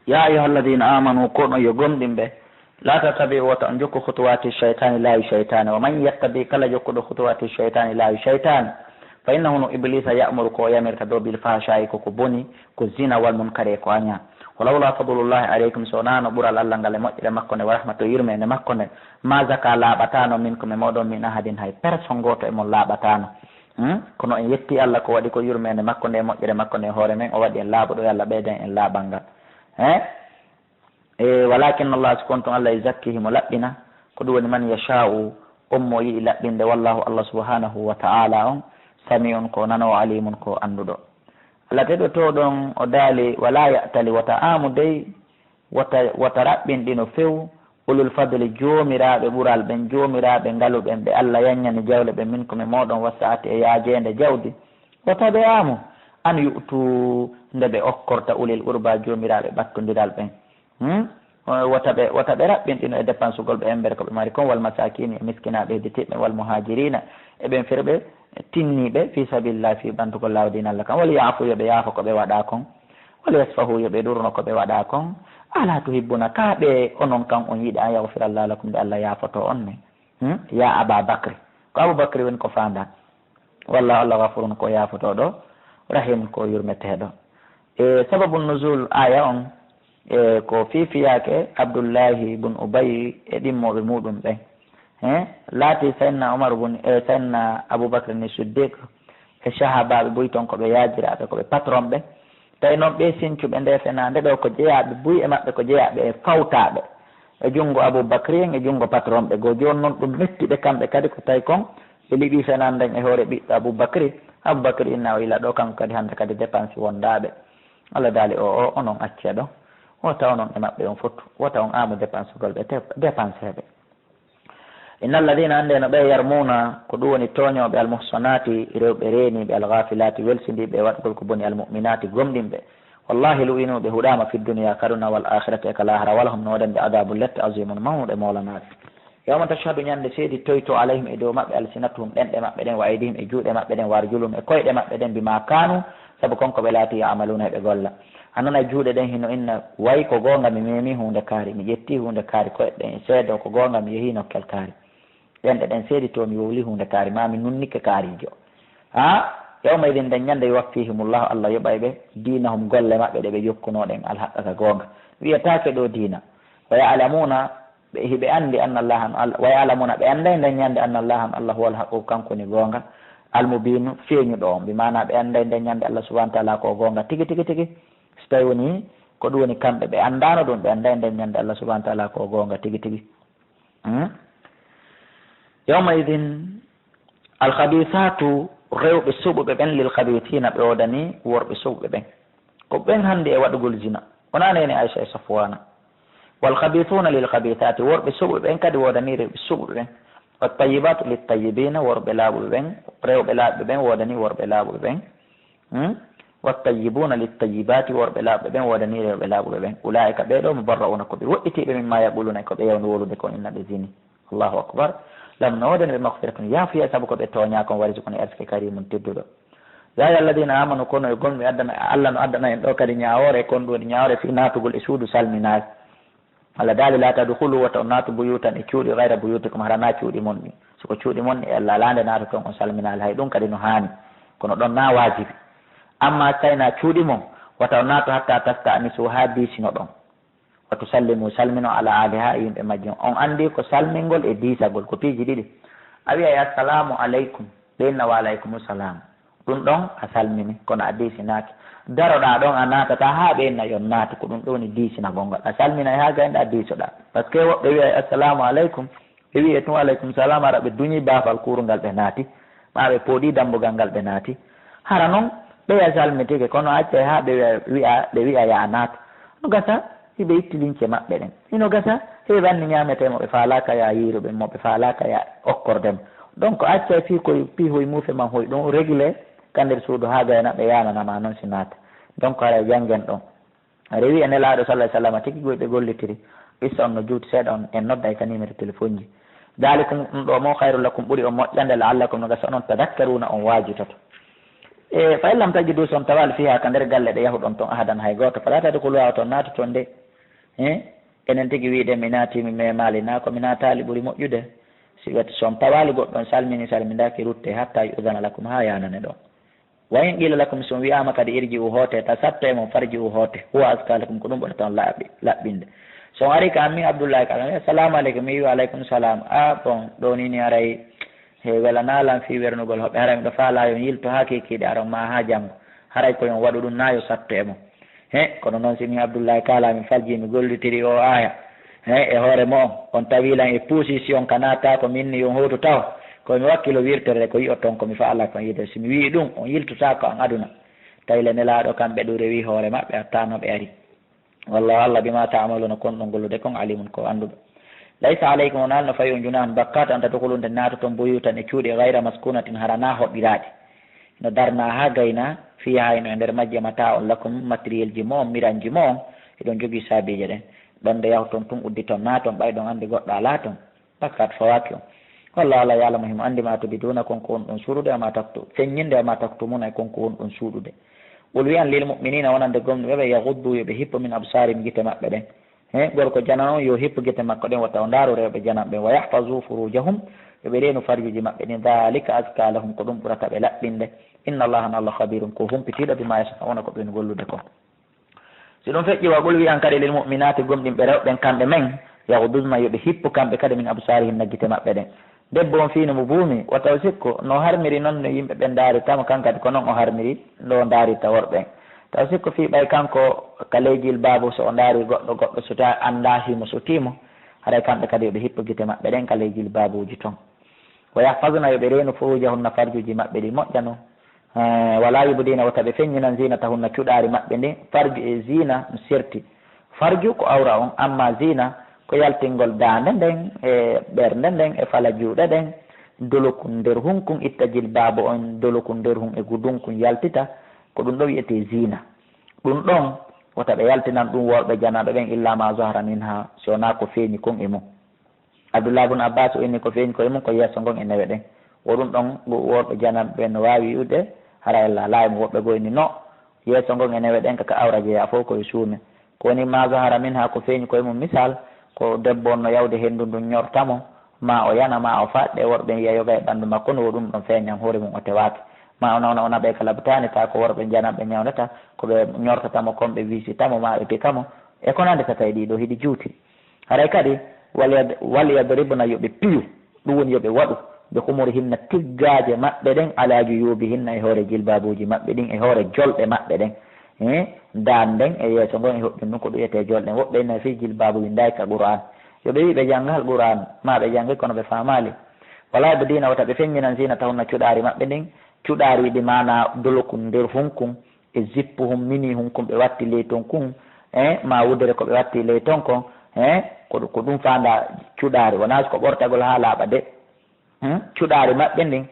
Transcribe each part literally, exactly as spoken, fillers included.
Ya ayyuhalladhina amanu, kono yo gomɗimɓe, la tattabi'u, wota on jokku khutuwati shaytani, laawi shaytani. Wa man yattabi, kala jokkuɗo khutuwati shaytani, laawi shaytani, fa innahu, no Iblisa, ya'muru, ko o yamirta do, bil fahsha'i, ko ko boni, ko zina, wal munkari, e ko aña. Wa lawla fadlullahi alaykum, so wonano ɓural Allah ngal e moƴƴere makko nde, wa rahmatu, yurmende makko nde, ma zaka, laaɓatano, minkum, e moɗon, min ahadin, hay personne goto e mon laaɓatano. Hmm? Kono en yetti Allah ko waɗi ko yurmende makko nde, moƴƴere makko nde, hoore men o waɗi en laaɓuɗo, yo Allah ɓeydan en laaɓal ngal. He? E, walakin Allah, si kon tun Allah, yuzakki, himo laɓɓina, ko ɗum woni, man yasha'u, on mo yiɗi laɓɓinde, wallahu, Allah subhanahu wa ta'ala on, sami'un, ko nanoowo, alimun, ko annduɗo. Allah teɗoto ɗon o daali, wala ya'tali, wota aamu dey, wota, wota raɓɓinɗino few, ulul fadli, joomiraaɓe ɓural ɓen, joomiraaɓe ngalu ɓen, ɓe Allah yanñani jawle ɓen, minkum, e mooɗon, wasa'ati, e yaajeende jawdi, wota ɓe aamu, an yu'tu, nde ɓe okkorta, ulil qurba, joomiraaɓe ɓattondiral ɓen. Hmm? Wota ɓe, wota ɓe raɓɓinɗino e dépensugol ɓe embere ko ɓe mari kon, wal masakini, e miskinaaɓe hedditiiɓe, wal muhajirina, e ɓen firɓe tinniiɓe, fi sabilillah, fi ɓantugol laawo diina Allah kan, wal ya'fu, yo ɓe yaafo ko ɓe waɗa kon, wal yasfahu, yo ɓe ɗurno ko ɓe waɗa kon. Ala tuhibbuna, ka ɓe onon kan on yiɗa, an yaghfira Allah lakum, nde Allah yaafoto on ne? Hmm? Ya Aba Bakri, ko Abu Bakri woni ko faanda. Wallahu, Allah, ghafurun, ko yaafotooɗo, rahim, ko yurmeteeɗo. E sababu nuzul aya on, e ko fiifiyaake Abdullahi bun Ubay e ɗimmooɓe muɗum ɓen. He, laati Sayyidina Umar bun, e Sayyidina Abu Bakr ni Siddiq e sahabaaɓe buy ton ko ɓe yaajiraaɓe, ko ɓe patron ɓe. Tawi noon ɓee sincuɓe nde fenaande ɗo ko jeyaaɓe buy e maɓɓe, ko jeyaaɓe e fawtaaɓe. E junngo Abu Bakri en, e junngo patron ɓe goo. Jooni noon ɗum metti ɓe kamɓe kadi, ko tawi kon ɓe liɓii fenaande nden e hoore ɓiɗɗo Abu Bakri. Abu Bakri inna o ila ɗo, kanko kadi hannde kadi dépense wondaaɓe. Allah daali o, o, onon accee ɗo. Wota onon e maɓɓe on fottu. Wota on aamu dépensegol ɓe te-, dépenseeɓe. Inna alladhina, annde no ɓe yarmuna, ko ɗum woni tooñooɓe, almuhsanati, rewɓe reeniiɓe, alghafilati, welsindiiɓe e waɗgol ko boni, almu'minati, gomɗinɓe. Wallahi, lu'inuɓe, huɗaama fi dunya, ka aduna, wal akhirati, e ka lahara, walahum, no woodani ɓe, adabun, lette, azimun, mawnuɗe, moolanaade. Yawma tashhadu, ñande seedi toyto, alayhim, e dow maɓɓe, alsinatuhum, ɗenɗe maɓɓe ɗen, wa aydihim, e juuɗe maɓɓe ɗen, wa arjuluhum, e koyɗe maɓɓe ɗen, bima kanu, sabu kon ko ɓe laati, ya'maluna, e ɓe golla. A nana juuɗe ɗen hino inna, way ko goonga mi meemi huunde kaari, mi ƴetti huunde kaari, koyɗe ɗen e seedo ko goonga mi yehi nokkel kaari. Ɗenɗe ɗen seedi to mi wowli huunde kaari, ma mi nunnike kaarijo. Ha? Yawma idin, nden ñande, yuwaffihimullahu, Allah yoɓay ɓe, diinahum, golle maɓɓe ɗe ɓe jokkuno ɗen, alhaqqa, ka goonga. Wiyataake ɗo diina. Wa ya'lamuna, ɓe, hiɓe anndi, anna Allaha no Allah, wa ya'lamuna, ɓe annday nden ñande, anna Allaha no Allah, huwal haqqu, kanko woni goonga, almubiinu, feeñuɗo on. Bi maana ɓe annday nden ñande Allah subhanahu wa ta'ala ko goonga tigi, tigi, tigi. So tawi woni ko ɗum woni kamɓe, ɓe anndaano ɗum, ɓe annday nden ñande Allah subhanahu wa ta'ala ko goonga tigi, tigi. Hmm? Yawma idin, alkhabithatu, rewɓe soɓuɓe ɓen, lilkhabithina, ɓe woodani worɓe soɓuɓe ɓen. Ko ɓen hannde e waɗugol zina. Wonaa neene Aisha e Safwana. Walkhabithuna lilkhabithati, worɓe soɓuɓe ɓen kadi woodani rewɓe soɓuɓe ɓen. Wattayibatu littayibina, worɓe laaɓuɓe ɓen, rewɓe laaɓuɓe ɓen woodani worɓe laaɓuɓe ɓen. Hmm? Wattayibuna littayibati, worɓe laaɓuɓe ɓen woodani rewɓe laaɓuɓe ɓen. Ulaika, ɓee ɗo, mubarra'una, ko ɓe woɗɗitiiɓe, mimma yaquluna, e ko ɓe yewno wolude kon, inna ɓe zini. Allahu akbar. Lam, no woodani ɓe maghfiratun, yaafuya, sabu ko ɓe tooñaa kon, wa rizqun, e arsike, karimun, tedduɗo. Ya ayyuhalladhina amanu, kono e gomɗi, addana, Allah no addana en ɗo kadi ñaawoore, e kon ɗum woni ñaawoore fii naatugol e suudu salminaare. Allah daali, la tadkhulu, wota on naatu, buyutan, e cuuɗi, ghayra buyutikum, hara na cuuɗi mon ɗin. So ko cuuɗi mon ɗin, e Allah laande naatoton, on salminaali, hay ɗum kadi no haani. Kono ɗon na waajibi. Amma kayna cuuɗi mon, wota on naatu hatta tasta'nisu, haa diisinoɗon. Wa tusallimu, salmino, ala ahliha, e yimɓe majjum. On anndi ko salmingol e diisagol, ko piiji ɗiɗi. A wi'ay, "Assalamu aleykum." Ɓe inna, "Wa aleykumu salam." Ɗum ɗon a salmini, kono a diisinaaki. Daroɗaa ɗon a naatataa haa ɓe inna yo on naatu, ko ɗum ɗo woni diisinagol ngal. A salminay haa gayɗa a diisoɗaa. Parce que woɓɓe wi'ay, "Assalamu aleykum." Ɓe wi'e tun, "Aleykum salam," hara ɓe duñi baafal kuurungal ɓe naati, maa ɓe pooɗi dambugal ngal ɓe naati. Hara non, ɓeya salmitike, kono accay haa ɓe wi'a, wi'a, ɓe wi'a ya a naatu. No gasa, hiɓe itti lince maɓɓe ɗen. Hino gasa, heɓe anni ñaametee mo ɓe faalaaka ya yiiruɓe, mo ɓe faalaaka ya okkorde mo. Donc, accay fii koy, fii hoy muufe man hoy ɗon réglé ka nder suudu haa gayna ɓe yaanana ma non si naata. Donc, haray janngen ɗon. Rewi e Nelaaɗo sallallahu alaihi wasallam tigi goy ɓe gollitiri. Qissa on no juuti seeɗa, on en nodday ka numéro téléphone ji. Dalikum, ɗum ɗo mo, khairul lakum, ɓuri on moƴƴande, la'allakum, no gasa onon, tadakkaruna, on waajutoto. E, فإن لم تجدوا, so on tawaali, فيها, ka nder galle ɗe, yahuɗon ton, أحدا, hay gooto, فلا تدخلوها, wata on naatu ton de. He? Enen tigi wi'uɗen mi naati, mi memaali, naa ko mi naataali ɓuri moƴƴude. Si wet-, so on tawaali goɗɗo, on salmini, salmindaaki, ruttee, حتى يؤذن لكم, haa yaanane ɗon. وإن قيل لكم, so on wi'aama kadi, ارجعوا, hootee, ta satto e mon, فارجعوا, hootee, هو أزكى لكم, ko ɗum ɓurata on laaɓi-, laɓɓinde. So on arii ka an, min Abdullahi, ka an, "Assalamu aleykum," mi wi'i, "Wa aleykum salam." "Ah, bon, ɗoo nii ni haray he welanaa lan fii wernugol hoɓɓe, haray miɗo faalaa yo on yilto haa kiikiiɗe aron maa haa janngo. Haray ko yo on waɗu ɗum, naa yo satto e mon." He, kono noon si min Abdullahi kaalaa, mi faljii, mi gollitiri oo aaya, he, e hoore mo'on, on tawii lan e position ka naataako, min ni yo on hootu taho, ko mi wakkilo wirtere, ko yi'oton ko mi faalaa kon yi'ude. Si mi wi'i ɗum, on yiltotaako an aduna. Tawi le Nelaaɗo kamɓe ɗum rewi hoore maɓɓe, hatta no ɓe ari. Wallahu, Allah, بما تعملون, ko on ɗon gollude kon, عليم, ko annduɗo. ليس عليكم, wonaa no fawi on, جناح, bakkaatu, أن تدخلوا, nde naatoton, بيوتا, e cuuɗi, غير مسكونة, hara naa hoɓiraaɗi. No darnaa haa gaynaa, فيها, hino e nder majje, متاع لكم, matériel ji mo'on, miranji mo'on, hiɗon jogii saabiije ɗen. Ɗon nde yahoton tun, udditon naaton, ɓay ɗon anndi goɗɗo alaa ton. Bakkaatu fawaaki on. والله, Allah, يعلم, himo anndi, ما تبدون, kon ko wonɗon suuɗude, وما تكتمون, feññinde, وما تكتمون, e kon ko wonɗon suuɗude. قل, wi'an, للمؤمنين, wonande gomɗuɓe ɓe, يغضوا, yo ɓe hippu, من أبصارهم, gite maɓɓe ɗen. He, gorko janano on, yo hippu gite makko ɗen, wata o ndaaru rewɓe jananɓe ɓen. ويحفظوا فروجهم, yo ɓe reenu farjuuji maɓɓe ɗin. ذلك أزكى لهم, ko ɗum ɓurata ɓe laɓɓinde. إن الله, no Allah, خبير, ko humpitiiɗo, بما يصنعون, ko ɓe woni gollude kon. Si ɗum feƴƴii, وقل, wi'an kadi, للمؤمنات, gomɗinɓe rewɓe ɓen, kamɓe men, يغضضن, yo ɓe hippu kamɓe kadi, من أبصارهن, gite maɓɓe ɗen. Debbo on fii no mo buumi, wata o sikku, no harmiri non no yimɓe ɓen ndaarita mo, kan kadi ko non o harmiri, no o ndaarita worɓe ɓen. Taw sikku fii ɓay kanko ka ley jilbaabu, so o ndaari goɗɗo, goɗɗo suta, anndaa himo sutii mo, haray kamɓe kadi yo ɓe hippu gite maɓɓe ɗen ka ley jilbaabuuji ton. ويحفظن, yo ɓe reenu, فروجهن, farjuuji maɓɓe ɗi moƴƴa non. Eh, ولا يبدين, wota ɓe feññinan, زينتهن, cuɗaari maɓɓe ndin. Farju e ziina no serti. Farju ko awra on, amma ziina ko yaltingol daande nden, e ɓernde nden, e fala juuɗe ɗen, dolokun nder hunkun, itta jilbaabu on, dolokun nder hun e gudunkun yaltita, ko ɗum ɗo wi'etee ziina. Ɗum ɗon, wota ɓe yaltinan ɗum worɓe jananɓe ɓen, إلا ما ظهر منها, si wonaa ko feeñi kon e mun. Abdullah bun Abbas o inni ko feeñi koye mun ko yeeso ngon e newe ɗen. Wo ɗum ɗon, wo-, worɓe jananɓe ɓen no waawi wi'ude, hara Allah laayi mo, woɓɓe goo inni no, yeeso ngon e newe ɗen ka, ka awra jeyaa fof koye suume. Ko woni ما ظهر منها, ko feeñi koye mun, misal, ko debbo on no yawde henndu ndun ñorta mo, ma o yana, ma o faɗɗe, worɓe yi'a yoga e ɓanndu makko, no wo ɗum ɗon feeñan hoore mun o tewaaki. Ma o nawna, o naɓee ka labtaani, taa ko worɓe jananɓe ñawnata, ko ɓe ñortata mo kon, ɓe wiisita mo, ma ɓe pika mo, e ko nannditata e ɗii ɗoo, hiɗi juuti. Haray kadi, "وليض-، وليضربن", yo ɓe piyu, ɗum woni yo ɓe waɗu, "بخمرهن", tiggaaje maɓɓe ɗen, "على جيوبهن", e hoore jilbaabuuji maɓɓe ɗin, e hoore jolɗe maɓɓe ɗen. Eh, daan nden e yeeso ngon e hoɓɓe ɗum ko ɗum wiyetee jolɗe. Woɓɓe ina fii jilbaabu winndaaki ka Qur'aan. Yo ɓe wi'u ɓe jannga Al Qur'aan, maa ɓe jannge kono ɓe faamaali. "ولا يبدين", wota ɓe feññinan, "زينتهن", cuɗaari maɓɓe ndin, cuɗaari ɗi maanaa dolokun nder hunkun, e zippu hun, mini hun kun ɓe watti ley ton kun, eh, ma wudere ko ɓe watti ley ton kon, eh, ko, ko ɗum faandaa cuɗaari. Wonaa ko ɓortagol haa laaɓa de. Hmm? Cuɗaari maɓɓe ndin,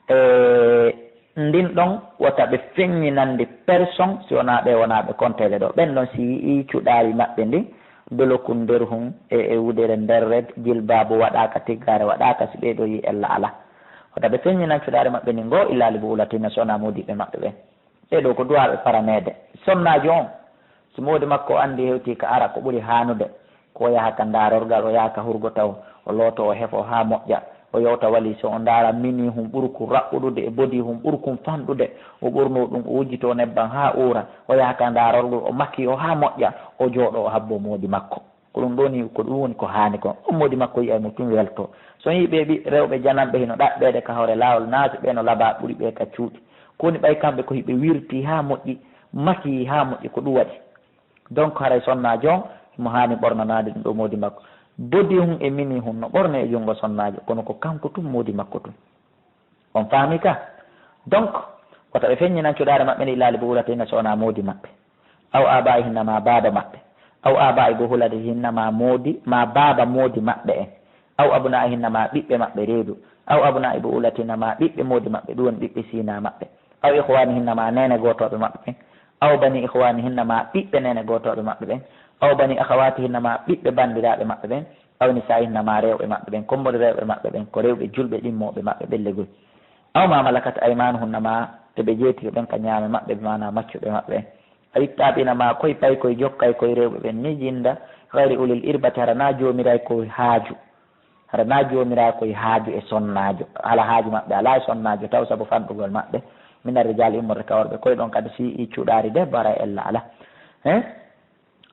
eh, ndin ɗon wota ɓe feññinandi personne, si wonaa ɓe, wonaa ɓe konteede ɗo. Ɓen ɗon si yi'ii cuɗaari maɓɓe ndin, dolokun nder hun, e, e wudere nder red, jilbaabu waɗaaka, tiggaare waɗaaka, si ɓee ɗoo yi'ii ella alaa. Wota ɓe feññinan cuɗaari maɓɓe ndin goo, "إلا لبعولتهن", si wonaa moodiɓɓe maɓɓe ɓen. Ɓee ɗoo ko duwaaɓe paraneede. Sonnaajo on, si moodi makko o anndi hewtii ka ara ko ɓuri haanude, ko o yaha ka ndaarorgal, o yaha ka hurgo taw, o looto, o hefo haa moƴƴa, o yewta waliisi, o ndaara mini hun ɓurkun raɓɓuɗude e bodi hun ɓurkun fanɗude, o ɓornoo ɗum, o wujjitoo nebbam haa uura, o yaha ka ndaarorgal, o makiyo haa moƴƴa, o jooɗoo, o habboo moodi makko. Ko ɗum ɗoo nii, ko ɗum woni ko haani kon. On moodi makko yi'ay mo tun weltoo. So on yi'ii ɓee ɓi-, rewɓe jananɓe hino ɗaɓɓeede ka hoore laawol, naati ɓee no labaa ɓuri ɓee ka cuuɗi. Ko woni ɓay kamɓe ko hiɓe wirtii haa moƴƴi, makiyii haa moƴƴi, ko ɗum waɗi. Donc haray sonnaajo on, himo haani ɓornanaade ɗum ɗoo moodi makko. Bodi hun e mini hun no ɓornee e junngo sonnaajo, kono ko kanko tun moodi makko tun. On faamii ka? Donc, wota ɓe feññinan cuɗaare maɓɓe nde, "إلا لبعولتهن", so wonaa moodi maɓɓe. "أو آبائهن", maa baaba maɓɓe. "أو آباء بعولتهن", maa moodi, maa baaba moodi maɓɓe en. "أو أبنائهن", maa ɓiɓɓe maɓɓe reedu. "أو أبناء بعولتهن", maa ɓiɓɓe moodi maɓɓe, ɗum woni ɓiɓɓe siinaa maɓɓe. "أو إخوانهن", maa neene gootooɓe maɓɓe ɓen. "أو بني إخوانهن", maa ɓiɓɓe neene gootooɓe maɓɓe ɓen. "أو بني أخواتهن", maa ɓiɓɓe banndiraaɓe maɓɓe ɓen. "أو نسائهن", maa rewɓe maɓɓe ɓen, kommori rewɓe maɓɓe ɓen, ko rewɓe julɓe ɗimmooɓe maɓɓe ɓelle goy. "أو ما ملكت أيمانهن", maa To ɓe jeetiri ɓen ka ñaame maɓɓe, ɓe maana maccuɓe maɓɓe. A ittaɓina ma koy pay koy jokkay koy rewɓe ɓen ni jinda, gayri ulil irbati, hara na joomiray koy haaju. Hara na joomiraa koy haaju e sonnaajo. Hala haaju maɓɓe alaa e sonnaajo taw sabu fanɗugol maɓɓe. Minar rijal immorde ka worɓe koy ɗon kadi si i cuɗaari debbo hara ella alaa. He?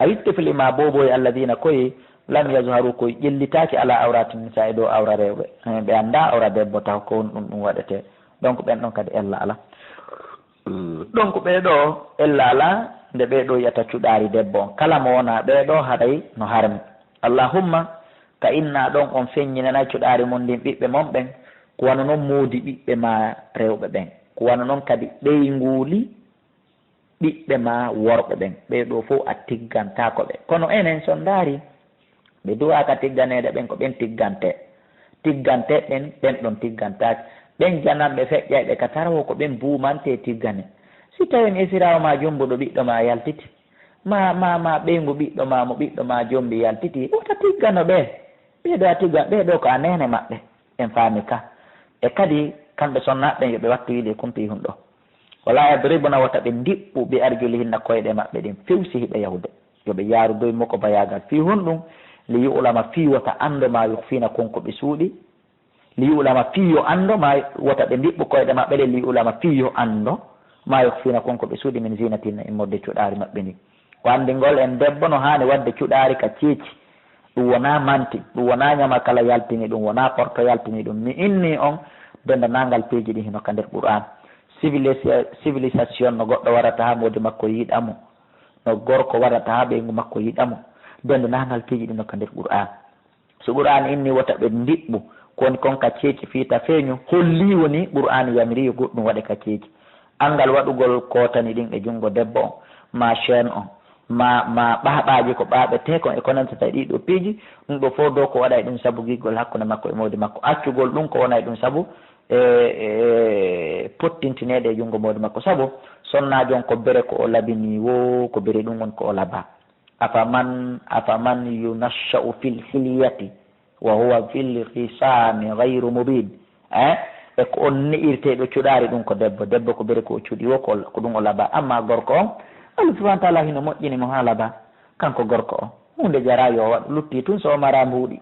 A itte fili ma boboy alladina koy lam yazharu koy ƴellitaaki ala awrati nisa e dow awra rewɓe. He, ɓe annda awra debbo taw ko honɗum ɗum waɗete. Donc ɓen ɗon kadi ella alaa. Donc ɓee ɗoo ella alaa nde ɓee ɗoo yiyata cuɗaari debbo on. Kala mo wonaa ɓee ɗoo haray no harmi. Allahumma ka inna ɗon on feññinanay cuɗaari mon ndin ɓiɓɓe mon ɓen, ko wano non moodi ɓiɓɓe maa rewɓe ɓen, ko wano non kadi ɓeynguuli ɓiɓɓe maa worɓe ɓen. Ɓee ɗoo fow a tiggantaako ɓe. Kono enen so ndaari, ɓe duwaaka tigganeede ɓen, ko ɓen tiggantee. Tiggantee ɓen, ɓen ɗon tiggantaake. Ɓen jananɓe feƴƴayɓe ka tarawo, ko ɓen buumantee tiggane. Si tawii mi esiraawo maa jombuɗo ɓiɗɗo maa yaltiti, ma, ma, ma ɓeyngu ɓiɗɗo maa mo ɓiɗɗo maa jombi yaltiti, wota tiggano ɓe. Ɓee ɗoo a tiggan, ɓee ɗoo ko a neene maɓɓe. En faami ka. E kadi, kamɓe sonnaaɓe ɓen yo ɓe wattu yiɗi e kumpi hun ɗoo. Wala yadribna, wota ɓe ndiɓɓu bi arjulihinna koyɗe maɓɓe ɗin few si hiɓe yahude. Yo ɓe yaaru doy moko bayaagal fii honɗum? Li yu'lama, fii wota anndo, ma yukhfina, kon ko ɓe suuɗi. Li yu'lama, fii yo anndo, ma wota ɓe ndiɓɓu koyɗe maɓɓe ɗe, li yu'lama, fii yo anndo, ma yukhfina, kon ko ɓe suuɗi, min zinatinna, immorde cuɗaari maɓɓe ndin. Ko anndingol en debbo no haani waɗde cuɗaari ka ceeci. Ɗum wonaa manti, ɗum wonaa ñama kala yaltini ɗum, wonaa porto yaltini ɗum. Mi inni on denndaangal piiji ɗin hino ka nder Qur'an. Civilisa-, civilisation no goɗɗo waɗata haa moodi makko yiɗa mo, no gorko waɗata haa ɓeyngu makko yiɗa mo. Denndaangal piiji ɗin no ka nder Qur'an. So Qur'an inni wota ɓe ndiɓɓu, ko woni kon ka ceeci fii ta feeñu, holli woni Qur'an yamiri yo goɗɗum waɗe ka ceeci. Anngal waɗugol kootani ɗin e junngo debbo on, ma chaîne on, ma, ma ɓaɓaaji ko ɓaɓetee kon e ko nantata e ɗii ɗoo piiji, ɗum ɗoo fow dow ko waɗay ɗum sabu giggol hakkunde makko e moodi makko, accugol ɗum ko wonay ɗum sabu e, e pottintineede e junngo moodi makko, sabu sonnaajo on ko bere ko o labini woo, ko bere ɗum woni ko o labaa. Afaman, afaman yunashsha'u fil hilyati wa huwa fil khisami ghayru mubin. Eh? E ko on ne'irteeɗo cuɗaari ɗum ko debbo. Debbo ko bere ko o cuɗi woo, ko, ko ɗum o labaa. Amma gorko on, Allah subhanahu wa ta'ala hino moƴƴini mo haa labaa. Kanko gorko on, huunde jaraa yo o waɗu. Lutti tun so o maraa mbuuɗi.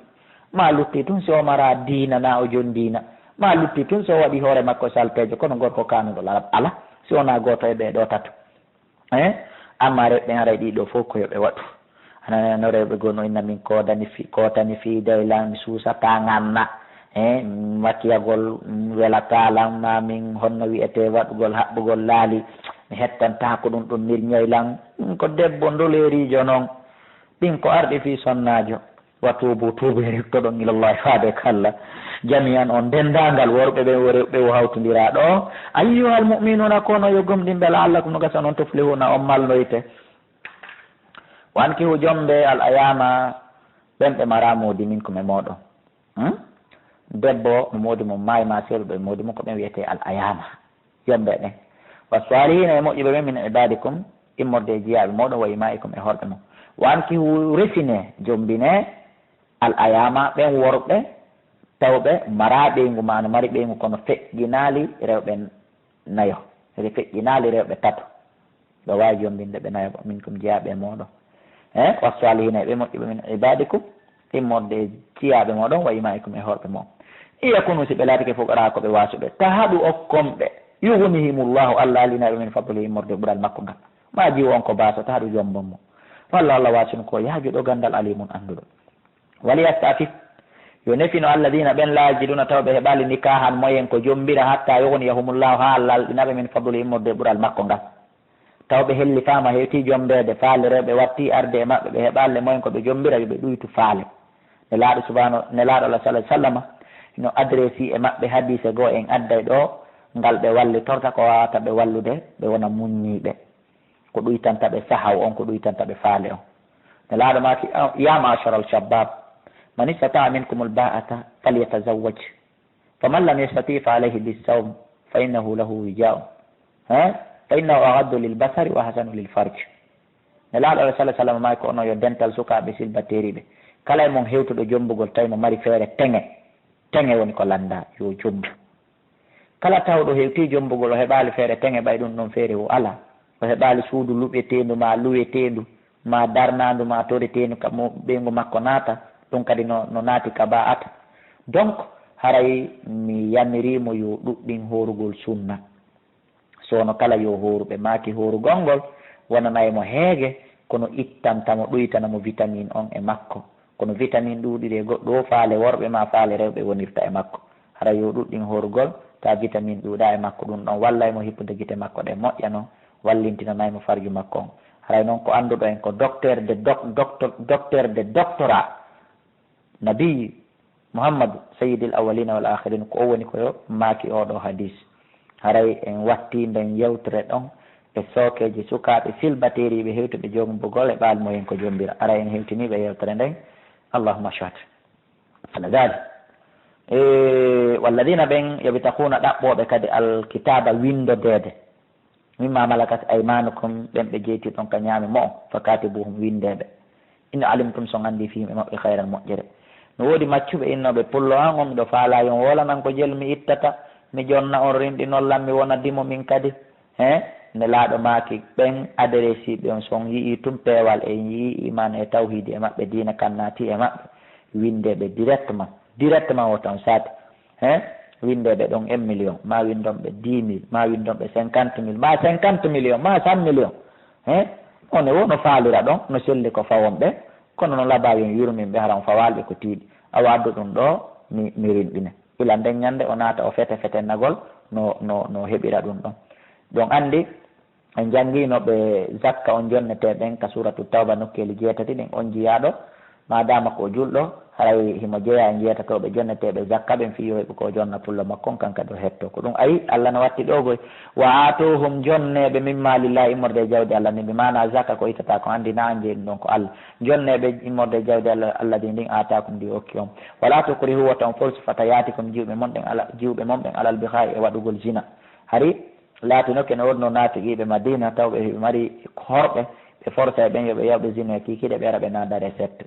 Ma lutti tun so o maraa diina, na o jon diina. Ma lutti tun so o waɗi hoore makko salpeejo, kono gorko kaanuɗo labaa alaa. Si wonaa gooto e ɓee ɗoo tato. Eh? Amma rewɓe haray ɗii ɗoo fow ko yo ɓe waɗu. Hana no rewɓe goo no inna min koodani fi-, kootani fii day lan, mi suusataa nganna. Eh? Makiyagol, mm, welataa lan, ma min honno wi'etee waɗugol, haɓɓugol laali. Mi hettantaa ko ɗum ɗum mirñay lan. Mm, ko debbo ndoleeriijo non. Ɗin ko arɗi fii sonnaajo. Wa tuubu, tuubu e ruttoɗon ilallahi faade ka Allah. Jami'an on denndaangal worɓe ɓe, wo rewɓe wo hawtondiraa ɗoo. Ayyuhal mu'minuna, kono yo gomɗinɓe, la'allakum, no gasa non, tuflihuna, on malnoyte. Wa ankihu, jombe, al ayama, ɓen ɓe maraa moodi minkum e mooɗon. Hmm? Debbo mo moodi mum maayi ma seeɗuɗo e moodi mum, ko ɓen wi'etee al ayama. Jombe ɓen. Wa salihina, e moƴƴuɓe ɓen, min ibadikum, immorde e jiyaaɓe mooɗon, wa ima'ikum, e horɓe mon. Wa ankihu, resine, jombine, al ayama, ɓen worɓe tawɓe maraa ɓeyngu, ma no mari ɓeyngu kono feƴƴinaali rewɓe nayo, ɓe feƴƴinaali rewɓe tato. Ɓe waawi jombinde ɓe nayo, minkum, jiyaaɓe e mooɗon. Eh, wa salihina, e ɓe moƴƴuɓe, min ibadikum, immorde e jiyaaɓe mooɗon, wa ima'ikum, e horɓe mon. In yakunu, si ɓe laatike, fuqara, ko ɓe waasuɓe, tahadu, okkon ɓe, yughnihimullahu, Allah alina ɓe, min fadlihi, immorde ɓural makko ngal. Ma jiwo on ko baaso, tahadu, jombon mo. Wallahu, Allah, wasi'un, ko yaajuɗo ganndal, alimun, annduɗo. Waliyastafif, yo nefino alladina ɓen, la yajiduna, taw ɓe heɓaali, nikahan, moyen ko jombira, hatta yughniyahumullahu, haa Allah alɗina ɓe, min fadlihi, immorde e ɓural makko ngal. Taw ɓe hellifaama, hewtii jombeede, faale rewɓe wattii arde e maɓɓe, ɓe heɓaali le moyen ko ɓe jombira, yo ɓe ɗuytu faale. Nelaaɗo subhanahu, Nelaaɗo Allah sallallahu alaihi wasallama no adresi e maɓɓe hadiise goo en adday ɗoo, ngal ɓe wallitorta ko waawata ɓe wallude, ɓe wona muññiiɓe. Ko ɗuytanta ɓe sahaw on, ko ɗuytanta ɓe faale on. Nelaaɗo maaki, "Ya ma'shara al-shabab, man istata'a minkum al-ba'ata falyatazawwaj. Faman lam yastati' fa alayhi bis-sawm, fa innahu lahu wija'un. Ha? Fa innahu aghaddu lil-basari wa ahsanu lil-farj." Nelaaɗo Allah sallallahu alaihi wasallam maaki, "Ko onon yo dental sukaaɓe silbateeriiɓe. Kala e mon hewtuɗo jombugol, tawi mo mari feere teŋe. Teŋe woni ko lannda, yo jombu." Kala tawɗo hewtii jombugol, o heɓaali feere teŋe ɓay ɗum ɗon feere o alaa. O heɓaali suudu luɓeteendu maa luweteendu maa darnaandu maa toreteendu ka mo ɓeyngu makko naata, ɗum kadi no, no naati ka ba'ata. Donc, haray mi yamirii mo yo ɗuɗɗin hoorugol sunna. Soono kala yo hooru, ɓe maaki hoorugol ngol wonanay mo heege, kono ittanta mo, ɗuytana mo vitamine on e makko. Kono vitamine ɗuuɗiri e goɗɗo o, faale worɓe maa faale rewɓe wonirta e makko. Hara yo ɗuɗɗin hoorugol, ta vitamine ɗuuɗa e makko, ɗum ɗon wallay mo hippude gite makko ɗen moƴƴa non, wallintinanay mo farju makko on. Haray non ko annduɗo en ko docteur de doc-, docteur, docteur de doctorat. Nabi Muhammadu, Sayyidil Awwalina wal Akhirin, ko o woni ko yo maaki oɗo hadis. Haray en watti nden yewtere ɗon e sookeeji sukaaɓe silbateeriiɓe hewtuɓe jombugol e ɓaalmoyen ko jombira. Haray en hewtiniiɓe yewtere nden. Allahumma shahad. Ala dhalik. E, walladina ɓen yabtaquna ɗaɓɓooɓe kadi alkitaba windodeede. Mimma malakat aymanukum, ɓen ɓe jeytiɗon ka ñaame mo'on, fakatibuhum, winndeeɓe. In alimtum, so on anndi, fihim, e maɓɓe, khayran, moƴƴere. No woodi maccuɓe innooɓe, pullo an on, miɗo faalaa yo on woolan an ko jelu mi ittata, mi jonna on rinɗinol lan, mi wona dimo min kadi. He? Nelaaɗo maaki, ɓen aderesiiɓe on, so on yi'ii tun peewal, e yi'ii iman e tawhiidi e maɓɓe, diina kan naati e maɓɓe, winndeeɓe directement, directement wota on saati. He? Winndeeɓe ɗon un million, maa winndon ɓe dix mille, maa winndon ɓe cinquante mille, maa cinquante million, maa cent million. He? On e wo no faalira ɗon, no selli ko fawon ɓe, kono no labaa yo on yurmin ɓe, hara on fawaali ɓe ko tiiɗi. Awa addu ɗum ɗo, mi, mi rinɗine. Ila nden ñannde o naata o fete fetennagol no, no, no heɓira ɗum ɗon. Ɗon anndi, en janngiino ɓe zakka on jonnetee ɓen ka Suuratu Tawba nokkeeli jeetati ɗin, on jiyaaɗo, maadaama ko o julɗo, haray himo jeyaa e jeetatooɓe jonneteeɓe zakka ɓen, fii yo heɓu ko o jonna pullo makko on, kan kadi o hetto. Ko ɗum ayi, Alla no watti ɗo goy, "Wa aatuhum", jonneeɓe, "min maalillahi", immorde e jawdi Alla ndin, bi maana zakka ko ittata ko anndi na an jeyi ɗum ɗon ko Alla. Jonneeɓe immorde e jawdi Alla, Alla din ndin, "aataakum", ndi o okki on. "Wala tukrihu", wota on forsi, "fatayaatikum", jiwɓe mon ɗen ala, jiwɓe mon ɓen, "alal bigaa'i", e waɗugol zina. Hari laatinoke no wonno naafiqiiɓe Madiina, taw ɓe mari horɓe, ɓe forsa e ɓen yo ɓe yaw ɓe zino e kiikiiɗe, ɓe ara ɓe naada recette.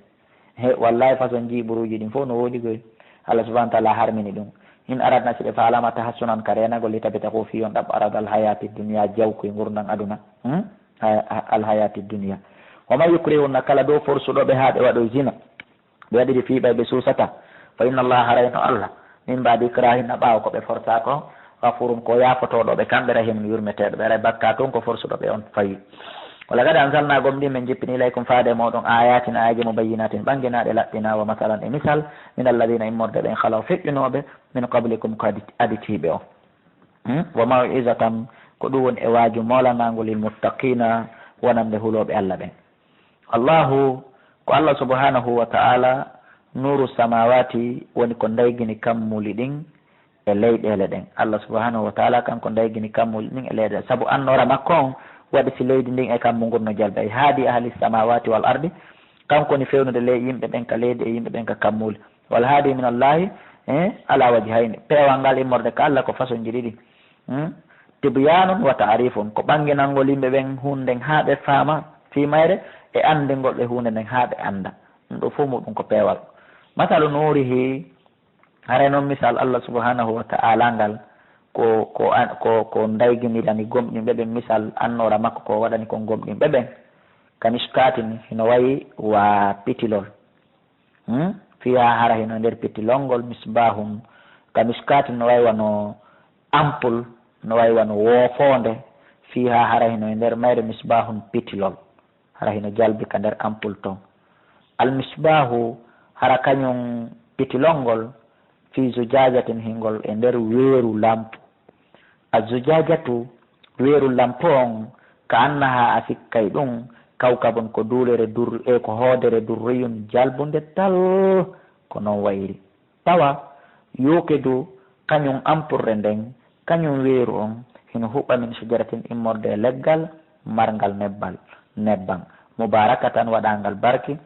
He, wallahi, façon jiiɓuruuji ɗin fof no woodi koy. Allah subhanahu wa ta'ala harmini ɗum. In aradna, si ɓe faalama, tahassunan, ka reenagol, litabtagu, fii on ɗaɓɓa, aradal hayati dunya, jawkuy ngurndan aduna. Hmm? Ha-, ha-, al hayati dunya. Wa man yukrihunna, kala dow forsuɗo ɓe haa ɓe waɗoy zina, ɓe waɗiri fii ɓay ɓe suusata, fa inna Allah, harayno Allah, min ba'di ikrahinna, ɓaawo ko ɓe forsa ko, ghafurun, ko yaafotooɗo ɓe kamɓe, rahimun, yurmeteeɗo ɓe, aray bakka tun ko forsuɗo ɓe on fayi. Wa laqad anzalna, gomɗin min jippini, ilaykum, faade mooɗon, ayatin, aayeeje, mubayyinatin, ɓanginaaɗe, laɓɓinaa, wa masalan, e misal, min alladina, immorde ɓen, khalaw, feƴƴunooɓe, min qablikum, ko adi-, aditiiɓe on. Hmm? Wa maw'izatan, ko ɗum woni e waaju moolanaango, lil muttaqina, wonande hulooɓe Allah ɓen. Allahu, ko Allah subhanahu wa ta'ala, nuru samawati, woni ko ndaygini kammuli ɗin e leyɗeele ɗen. Allah subhanahu wa ta'ala kanko ndaygini kammuli ɗin e leyɗeele. Sabu annoora makko on waɗi si leydi ndin e kammu ngun no jalbi. Ay haadi ahli samawati wal ardi, kanko woni fewnude ley yimɓe ɓen ka leydi e yimɓe ɓen ka kammuli. Wal haadi min Allahi, eh, ala wajhayni. Peewal ngal immorde ka Allah ko façon ji ɗiɗi. Hmm? Tibyanun wa ta'rifun. Ko ɓanginangol yimɓe ɓen huunde nden haa ɓe faama fii mayre, e anndingol ɓe huunde nden haa ɓe annda. Ɗum ɗo fof muɗum ko peewal. Masalu nurihi, haray noon misal Allah subhanahu wa ta'ala ngal ko, ko an-, ko, ko ndayginirani gomɗinɓe ɓen, misal annoora makko ko waɗani kon gomɗinɓe ɓen. Ka miskaatin hino wayi wa pitilol. Hmm? Fiha, hara hino nder pitilol ngol, misbahun, ka miskaatin no wayi wano ampul, no wayi wano woofoonde. Fiha, hara hino e nder mayre, misbahun, pitilol. Hara hino jalbi ka nder ampul ton. Al misbahu, hara kañum pitilol ngol, fi zujajatin, hingol e nder weeru lampu. Azzujaajatu, weeru lampo on, ka annaha, a sikkay ɗum, kawkabun, ko duulere dur-, e ko hoodere, durriyun, jalbunde tal, ko non wayri. Tawa, yuuqidu, kañum ampurre nden, kañum weeru on, hino huɓɓa min shajaratin, immorde e leggal marngal nebbal, nebbam, mubarakatan, waɗaangal barki,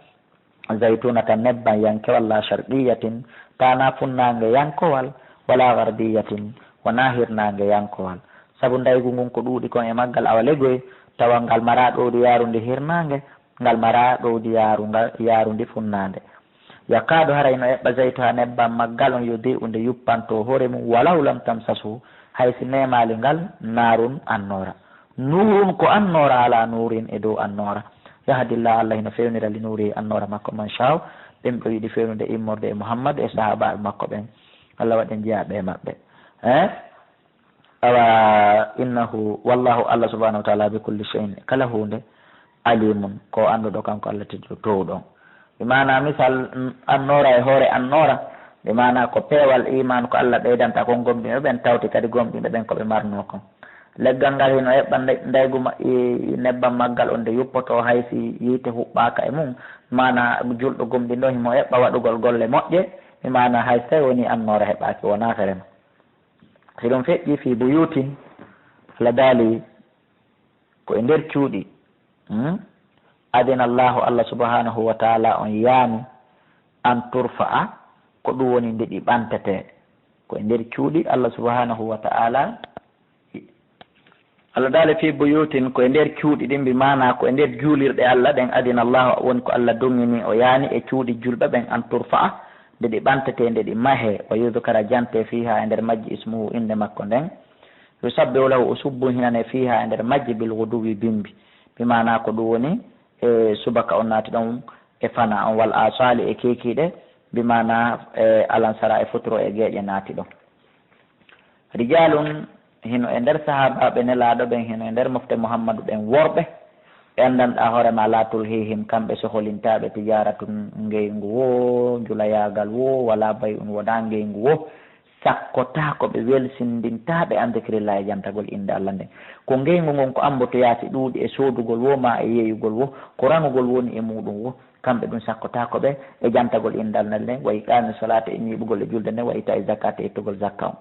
zaytunatan, nebban yankewal, la sharqiyatin, tana funnaange yankowal, wala garbiyatin, wona hirnaange yankowal. Sabu ndaygu ngun ko ɗuuɗi kon e maggal, awa legoy, tawa ngal mara ɗowdi yaarundi hirnaange, ngal mara ɗowdi yaaru-, nga-, yaarundi funnaande. Yakaadu, haray no eɓɓa, zaytuha, nebban maggal on, yudi'u, nde yuppanto hoore mum, walaw lam tamsasu, Hay si neemaali ngal, naarun, annoora. Nuurun ko annoora alaa nuurin e dow annoora. Yahdillah, Allah hino fewnira li nuuri annoora makko man shaw. Ɓen ɓe yiɗi fewnude immorde e Muhammad e sahaabaaɓe makko ɓen. Allah waɗen jeyaaɓe e maɓɓe. Eh? Awa innahu, wallahu, Allah subhanahu wa ta'ala, bi kulli shay'in, kala huunde, alimun, ko annduɗo kanko Allah tedduɗo toowɗo. Bi maana misal, mm, annoora e hoore annoora, bi maana ko peewal iman ko Allah ɓeydanta kon gomɗinɓe ɓen tawti kadi gomɗinɓe ɓen ko ɓe marnoo kon. Leggal ngal hino eɓɓa ndey-, ndaygu ma-, i, i nebbam maggal on nde yuppoto hay si yiite huɓɓaaka e mum, maana julɗo gomɗinɗo himo eɓɓa waɗugol golle moƴƴe, bi maana hay si tawi wonii annoora heɓaaki wonaa ferema. Si ɗum feƴƴi fii buyuutin, Allah daali ko e nder cuuɗi, hmm? Adina Allahu, Allah subhanahu wa ta'ala on yaani an turfa'a, ko ɗum woni nde ɗi ɓantetee. Ko e nder cuuɗi Allah subhanahu wa ta'ala, Allah daali fii buyuutin ko e nder cuuɗi ɗin, bi maana ko e nder juulirɗe Allah ɗen, adina Allahu woni ko Allah duŋini o yaani e cuuɗi julɓe ɓen an turfa'a, nde ɗi ɓantetee, nde ɗi mahee, wa yudhkara jantee fiiha e nder majji ismuhu innde makko nden. Yusabbihu lahu o subbuhinane fiiha e nder majji bil ghuduwwi bimbi. Bi maana ko ɗum woni e subaka on naati ɗon e fana on wal asali e keekiiɗe. Bi maana e alansara e futuro e geeƴe naati ɗon. Rijalun hino e nder sahaabaaɓe nelaaɗo ɓen hino e nder mofte Muhammadu ɓen worɓe. Ɓe anndanɗaa hoore ma laa tulhihim kamɓe soholintaaɓe tijaratun ngeyngu woo, njulayaagal woo, wala bay'un wonaa ngeyngu woo. Sakkotaako ɓe welsindintaaɓe an dikrillahi e jantagol innde Allah nden. Ko ngeyngu ngun ko ambotoyaasi ɗuuɗi e soodugol woo maa e yeeyugol woo, ko raŋugol woni e muuɗum woo. Kamɓe ɗum sakkotaako ɓe e jantagol innde Allah nden, wa iqaami solaati e ñiiɓugol e julde nden, wa ita'i zakaati e ittugol zakka on.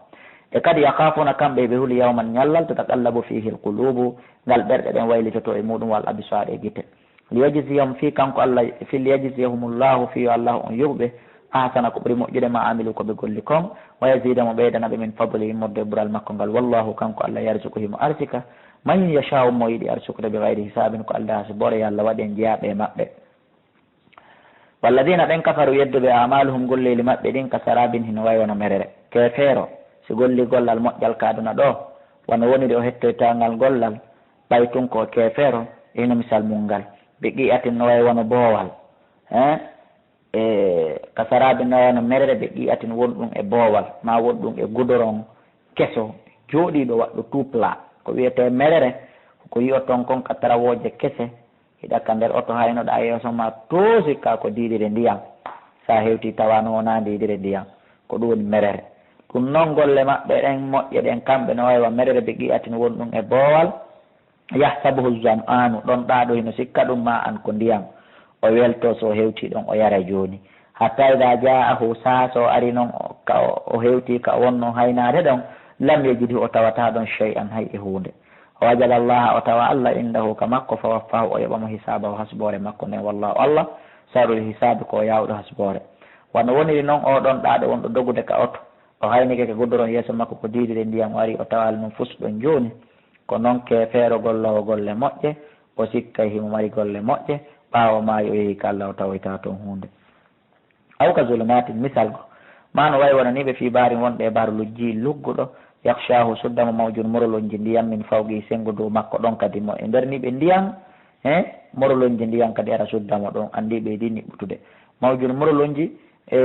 E kadi yakhaafuna kamɓe ɓe huli yawman ñallal tataqallabu fiihi alquluubu, ngal ɓerɗe ɗen waylitoto e muuɗum wal absaaru e gite. Liyajziyahum fii kanko Allah, fii liyajziyahumullahu fii yo Allah on yoɓu ɓe, ahsana ko ɓuri moƴƴude ma amilu ko ɓe golli kon, wa yazidahum o ɓeydana ɓe min fadlihi immorde e ɓural makko ngal, wallahu kanko Allah yarzuqu himo arsika, man yasha'u mo yiɗi arsukude bi gayri hisaabin ko aldaa hasboore yo Allah waɗ en jeyaaɓe e maɓɓe. Walladina ɓen kafaru yedduɓe amaluhum golleeli maɓɓe ɗin ka sarabin hino way wano merere. Keefeero si golli gollal moƴƴal ka aduna ɗoo, wano woniri o hettoyta ngal gollal, ɓay tun ko keefeero, e hino misal mun ngal. Bi qi'atin no way wano boowal, eh? E ka sarabin no way wano merere, bi qi'atin wonɗum e boowal, ma wonɗum e gudoron keso, jooɗiiɗo waɗɗo tout plat. Ko wiyetee merere, ko yi'oton kon ka tarawooje kese, hiɗa ka nder oto haynoɗaa yeeso ma toosi ka ko diidire ndiyan. Sa hewti tawa no wonaa diidire ndiyan. Ko ɗum woni merere. Ɗum non golle maɓɓe ɗen moƴƴe ɗen kamɓe no way wa merere bi qi'atin wonɗum e boowal. Yahsabuhu zam'anu, ɗon ɗaaɗo hino sikka ɗum ma an ko ndiyan. O welto so hewti ɗon o yara jooni. Hatta ida ja'ahu, saha so ari non o, ka o, o hewti ka o wonno haynaade ɗon, lam yajidhu, o tawata ɗon shay'an hay e huunde. O wajada Allaha, o tawa Allah indahu ka makko, fa waffahu, o yoɓa mo hisaabahu hasboore makko nden. Wallahu Allah, sarul hisaabi ko o yaawɗo hasboore. Wano woniri non o ɗon ɗaaɗo wonɗo dogude ka oto. O haynike ka godoron yeeso makko ko diidire ndiyan o ari o tawaali non fus ɗon jooni. Ko non keefeero golloowo golle moƴƴe, o sikkay himo mari golle moƴƴe, ɓaawo maayi o yehi ka Allah o tawoyta ton huunde. Aw ka zulumatin, misal go, ma no way wano niɓe fii baarin wonɓe e baaru lujji lugguɗo, yakhshahu sudda mo mawjun morolonji ndiyan min fawqi senngo dow makko ɗon kadi mo e nder niɓe ndiyan, he, morolonji ndiyan kadi ara sudda mo ɗon, anndi ɓe di niɓɓutude. Mawjun morolonji, e,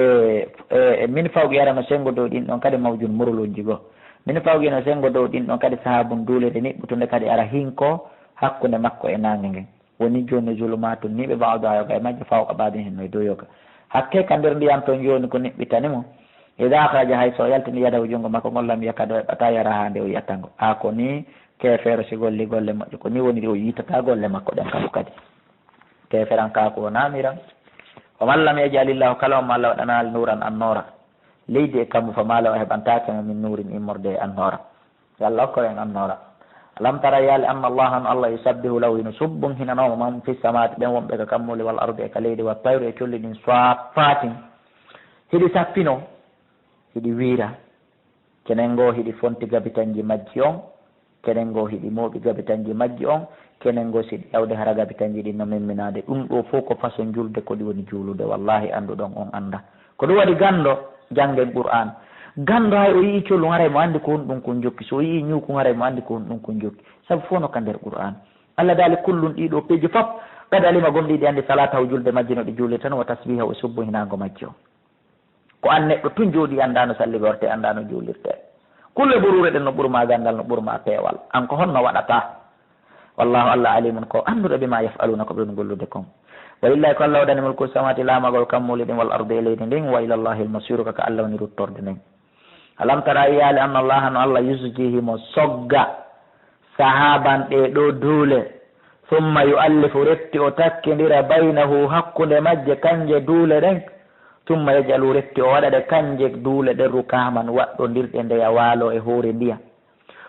e, e min fawqi ara no senngo dow ɗin ɗon kadi mawjun morolonji go. Min fawqi no senngo dow ɗin ɗon kadi sahabun duulere niɓɓutunde kadi ara hinko hakkunde makko e naange ngen. Woni jooni zulumaatun niɓe ba'duha yoga e majje fawqa ba'din hinno e dow yoga. Hakke ka nder ndiyan ton jooni ko niɓɓitani mo. Ida akhraja, hay so o yaltini yadahu junngo makko ngol, lam yakad, o heɓata yaraha nde o yi'ata ngo. A ko ni keefeero si golli golle moƴƴe, ko ni woniri o yi'tata golle makko ɗen kadi kadi. Keeferankaaku o naamiran. Wa man lam yaj'alillahu, kala on mo Allah waɗanaali nuuran annoora. Leydi e kammu fa ma lahu, o heɓantaake mo min nuurin immorde e annoora. Yo Allah okko en annoora. Alam tara, yaali anna Allah, hano Allah, yusabbihu lahu, hino subbun hinanoo mo, man fi samawaati, ɓen wonɓe ka kammuuli, wal ardi, e ka leydi, wa tayru, e colli ɗin, saffaatin, hiɗi sappinoo, hiɗi wiira. Kenen goo hiɗi fonti gabitanji majji on, kenen goo hiɗi mooɓi gabitanji majji on, kenen goo si ɗi yawde hara gabitanji ɗin no memminaade. Ɗum ɗoo fof ko façon julde ko ɗi woni juulude. Wallaahi annduɗon on annda. Ko ɗum waɗi ganndo, janngen Qur'aan. Ganndo hay o yii collu, haray mo anndi ko honɗum ko jokki. So o yii ñuuku, haray mo anndi ko honɗum ko jokki. Sabu fof no ka nder Qur'aan. Allah daali kullun ɗiɗo peeji fof. Qad alima, gomɗii ɗi anndi, salaatahu, julde majji no ɗi juulirta no, wa tasbiihahu, e subbuhinaango majji on. Ko an neɗɗo tun jooɗii, anndaa no salligortee, anndaa no juulirtee. Kulle buruure ɗen no ɓurmaa ganndal, no ɓurmaa peewal. An ko honno waɗataa? Wallaahu, Allah, alimun, ko annduɗo, bimaa yaf'aluuna, ko ɓe woni gollude kon. Wa lillaahi, ko Allah wodani, mulku samawaati, laamagol kammuuli ɗin, wal ardi, e leydi ndin, wa ilallaahi l-masiiru, ko ka Allah woni ruttorde nden. Alam tara, a yiyaali, anna Allaaha, no Allah, yusjii, himo sogga, sahaaban, ɗee ɗoo duule, summa yu'allifu, refti o takkindira, baynahu, hakkunde majje, kanje duule ɗen, summa yaj'alu, refti o waɗa ɗe kanje duule ɗen, rukaaman, waɗɗondirɗe, ndeya waaloo e hoore ndiyan.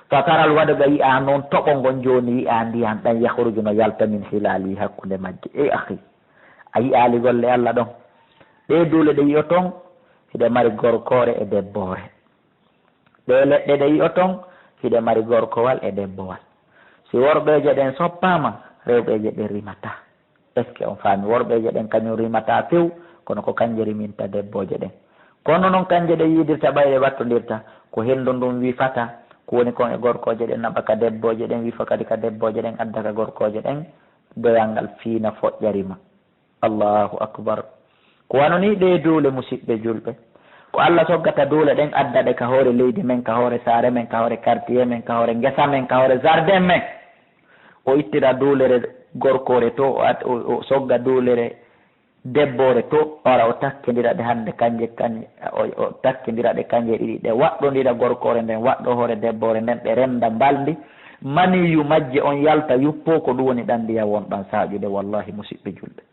Fa taral, waɗa ga yi'aa non toɓo ngon jooni, yi'aa ndiyan ɗan, yakhruju, no yalta, min khilaalihi, hakkunde majje. Ey akhi, a yi'aali golle Allah ɗon? Ɗee duule ɗe yi'oton, hiɗe mari gorkoore e debboore. Ɗee leɗɗe ɗe yi'oton, hiɗe mari gorkowal e debbowal. Si worɓeeje ɗen soppaama, rewɓeeje ɗen rimataa. Est-ce que on faami? Worɓeeje ɗen kañum rimataa few, kono ko kanje riminta debbooje ɗen. Kono non kanje ɗe yiidirta ɓay ɗe ɓattondirta, ko hendu ndun wifata, ko woni kon e gorkooje ɗen naɓa ka debbooje ɗen, wifa kadi ka debbooje ɗen, adda ka gorkooje ɗen, doyal ngal fiina, foƴƴa, rima. Allahu akbar. Ko wano nii ɗee duule, musiɓɓe julɓe. Ko Allah soggata duule ɗen, adda ɗe ka hoore leydi men, ka hoore saare men, ka hoore quartier men, ka hoore ngesa men, ka hoore jardin men. O ittira duulere gorkoore to, o at-, o, o sogga duulere debboore to, o ara o takkindira ɗe hannde kanje, kanje, o, o takkindira ɗe kanje ɗiɗi, ɗe waɗɗondira gorkoore nden, waɗɗoo hoore debboore nden, ɗe renda mbalndi. Maniyu majje on yalta, yuppoo, ko ɗum woni ɗan ndiyan wonɗan saaƴude. Wallahi, musiɓɓe julɓe.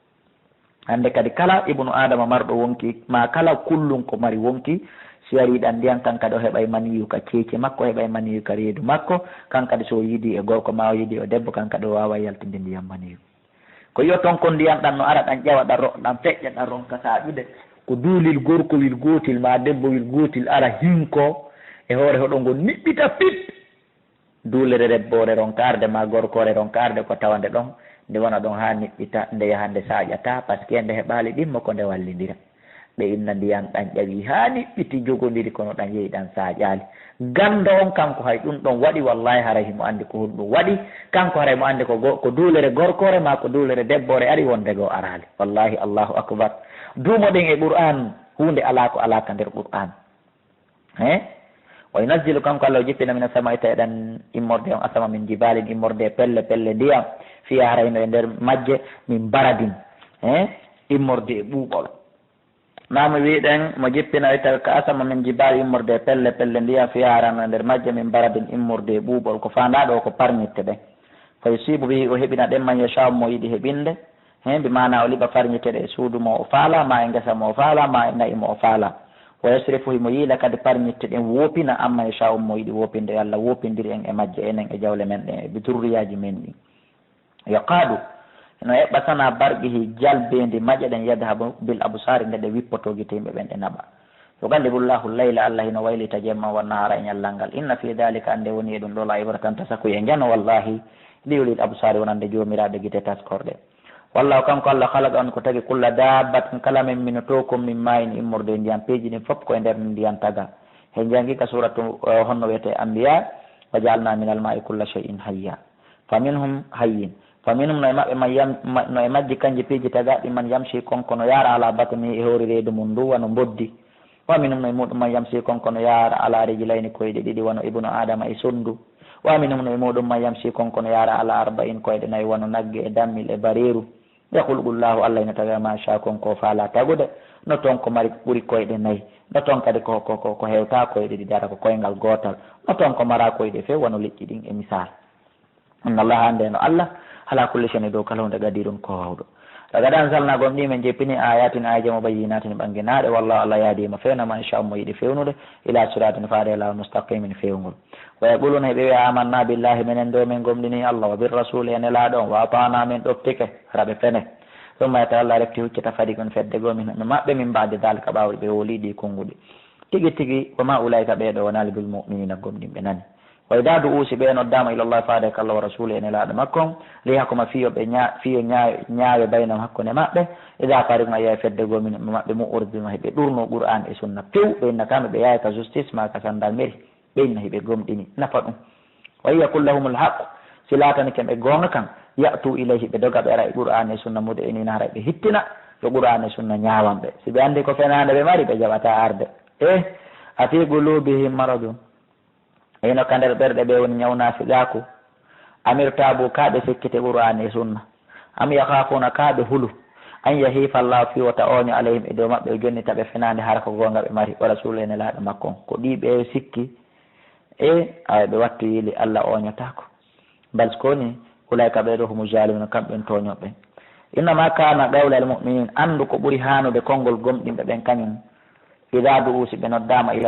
Hannde kadi, kala ibnu Aadama marɗo wonki, maa kala kullun ko mari wonki, si yarii ɗan ndiyan, kan kadi o heɓay maniyu ka ceeci makko, o heɓay maniyu ka reedu makko, kan kadi so o yiidii e gorko, maa o yiidii e debbo, kan kadi o waaway yaltinde ndiyan maniyu. Ko yi'oton kon, ndiyan ɗan no ara, ɗan ƴawa, ɗan roɗa, ɗan feƴƴa, ɗan ronka saaƴude. Ko duulil gorkowil gootil maa debbowil gootil ara, hinkoo e hoore hoɗo ngon, niɓɓita pit. Duulere debboore ronka arde, maa gorkoore ronka arde, ko tawande ɗon, nde wona ɗon haa niɓɓita, nde yaha nde saaƴataa, parce que nde heɓaali ɗimmo ko nde wallindira. Ɓe inna ndiyan ɗan ƴawii haa niɓɓiti, jogondiri, kono ɗan yehi, ɗan saaƴaali. Ganndo on, kanko, hay ɗun ɗon waɗi, wallahi, haray himo anndi ko honɗun waɗi. Kanko, haray mo anndi ko go-, ko duulere gorkoore maa ko duulere debboore ari, wonde goo araali. Wallahi, Allahu akbar. Duumoɗen e Qur'aan, huunde alaa ko alaa ka nder Qur'aan. He? Wa yunazzilu, kanko Allah, o jippina, mina samaa'i, tawi ɗan immorde on asama, min jibaalin, immorde pelle pelle ndiyan, fiihaa, haray no e nder majje, min baradin, he? Immorde e ɓuuɓol. Naa mi wi'uɗen mo jippina, itta ka asama, min jibaali, immorde pelle pelle ndiyan, fiihaa, haray no e nder majje, min baradin, immorde e ɓuuɓol. Ko faandaa ɗoo ko parñitte ɗen. Fa yusiibu bihi, o heɓina ɗen, man yashaa'u, mo yiɗi heɓinde. Heen bi maanaa o liɓa parñitte ɗe e suudu mo o faalaa, maa e ngesa mo o faalaa, maa e na'i mo o faalaa. Wa yasrifu, himo yiila kadi parñitte ɗen woopina, an man yashaa'u, mo yiɗi woopinde. Yo Allah woopindir en e majje, enen e jawle men ɗen, e durriyaaji men ɗin. Yuqadu, no eɓɓa sanaa barqihi, jalbeendi maƴe ɗen, yadhabu bil absaari, nde ɗe wippotoo gite yimɓe ɓen, ɗe naɓa. Yuqallibu Llahu llayla, Allah hino waylita jemma, wan nahaara, e ñallal ngal. Inna fi dhalika, annde woni e ɗum ɗoo, la ibratan, tasakuye njano, wallahi, li ulil absaari, wonande joomiraaɓe gite taskorɗe. Wallahu, kanko Allah, khalaqa, on ko tagi, kulla dabbatin, kala memminotookum, min ma'in, immorde e ndiyan. Peeji ɗin fof ko e nder ndiyan taga. He janngi ka suuratu, eh, honno wiyetee, Anbiya, wa ja'alna minal ma'i kulla shay'in hayya. Fa minhum hayyin. Fa minhum, no e maɓɓe, man yam-, ma-, no e majji kanji piiji tagaaɗi, man yamshi, kon ko no yaara, ala batnihi, e hoore reedu mum ndu, wano mboddi. Wa minhum, no e muɗum, man yamshi, kon ko no yaara, ala rijlayni, koyɗe ɗiɗi, wano ibnu Aadama e sonndu. Wa minhum, no e muɗum, man yamshi, kon ko no yaara, ala arba'in, koyɗe nayi, wano nagge e dammil e bareeru. Yakhluqu Llahu, Allah ina taga ma sha, kon ko faala tagude. No ton ko mari ɓuri koyɗe nayi. No ton kadi ko, ko, ko, ko hewta koyɗe ɗiɗi, ara ko koyngal gootal. No ton ko mara koyɗe few, wano liƴƴi ɗin e misal. Inna Allaha, annde no Allah, ala kulli shay'in, e dow kala huunde, qadirun, ko waawɗo. Laqad anzalna, gomɗii men jippini, ayatin, aayeeje mubayyinatin, ɓannginaaɗe, wallahu, Allah yahdi, himo fewna, man yasha, mo yiɗi fewnude, ila siratin, faade e laawol, mustaqimin, fewngol. Wa yaquluna, heɓe wi'a, amanna billahi, minen ɗo min gomɗini Allah, wa bir rasuli, e nelaaɗo on, wa ata'na, min ɗoftike, hara ɓe fene. Summa yatawalla, refti huccita, fariqun, fedde goo, min, maɓɓe, min ba'di dhalika, ɓaawo ɓe woli ɗi konnguɗi. Tigi tigi, wa ma ulaika, ɓee ɗo wonaali, bil mu'minina, gomɗinɓe nani. Wa idaa du'uu, si ɓe noddaama, ilallaahi, faade ka Allah, wa rasuulihi, e Nelaaɗo makko on, liyahkuma, fii yo ɓe ñaa-, fii yo ñaa-, ñaawe, baynahum, hakkunde maɓɓe, idaa fariiqun, a yi'ay fedde goo min, maɓɓe, mu'riduuna, hiɓe ɗurnoo Qur'aan e Sunna few, ɓe inna kamɓe ɓe yahay ka justice maa ka gendarmerie, ɓe inna hiɓe gomɗini, nafa ɗum. Wa in yakun lahumul haqqu, si laatanike ɓe goonga kan, ya'tuu ilayhi, ɓe doga ɓe ara e Qur'aan e Sunna, mud'iniina, haray ɓe hittina yo Qur'aan e Sunna ñaawan ɓe. Si ɓe anndi ko fenaande ɓe mari, ɓe jaɓataa arde. E, afii quluubihim maradun, hino ka nder ɓerɗe ɓe woni ñaw naafiqaaku. Am irtaabu, kaa ɓe sikkiti Qur'aan e Sunna. Am yakhaafuuna, kaa ɓe hulu. An yahiifa Allaahu, fii wota ooño, alayhim, e dow maɓɓe, o jonnita ɓe fenaande hara ko goonga ɓe mari, wa rasuuluhu, e Nelaaɗo makko on. Ko ɗii ɓe sikki, e awa ɓe wattu yiili Alla ooñotaako. Bal, ko woni, ulaa'ika, ɓee ɗoo, humu zaalimuuna, kamɓe woni tooñooɓe. Innamaa kaana qawlal mu'miniin, anndu ko ɓuri haanude konngol gomɗinɓe ɓen kañum, idaa du'uu, si ɓe noddaama, ila